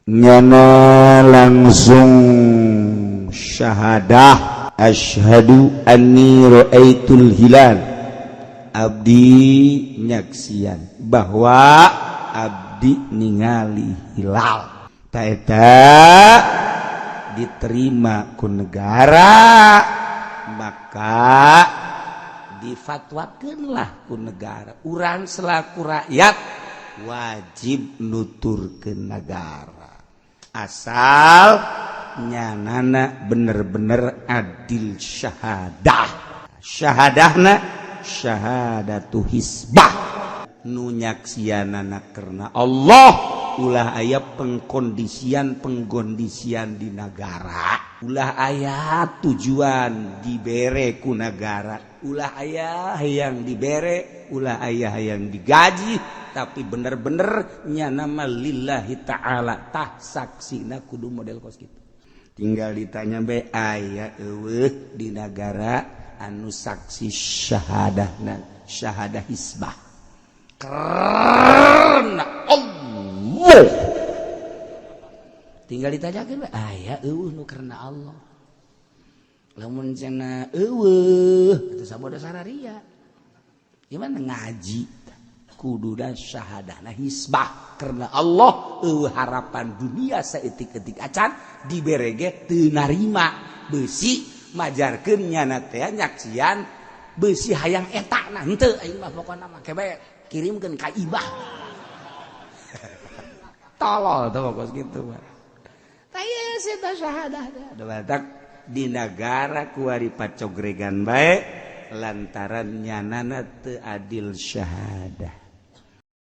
Nyana langsung syahadah, "Asyhadu anni ra'aitul hilal," abdi nyaksian bahwa abdi ningali hilal. Ta eta diterima ku negara, maka difatwakeunlah ku negara. Urang selaku rakyat wajib nuturkeun negara, asal nyanana bener-bener adil syahadah. Syahadahna syahadatu hisbah, nu nyaksianana karena Allah. Ulah aya pengkondisian pengkondisian di negara, ulah aya tujuan dibere ku negara, ulah aya yang dibere, ulah aya yang digaji, tapi bener-bener nyana mah lillahi ta'ala. Tah, saksina kudu model kos gitu. Tinggal ditanya be, aya euweuh di negara anu saksi syahadah syahadah hisbah karena Allah? Tinggal ditanyakeun we, aya euweuh nu karena Allah? Lamun cenah euweuh, itu sabodo sararia. Gimana ngaji kudu dan syahadahna hisbah karena Allah, euweuh harapan dunia saeutik-eutik acan dibere ge teu narima, besi majarkeun nyana teh nyaksian besi hayang eta. Nah, henteu, aing mah pokona mah kebe kirimkeun ka ibah. Tolol tuh kos kitu mah. Tah, ieu eta syahadah teh di negara kuari pacogregan bae lantaran nyanana teu adil syahadah.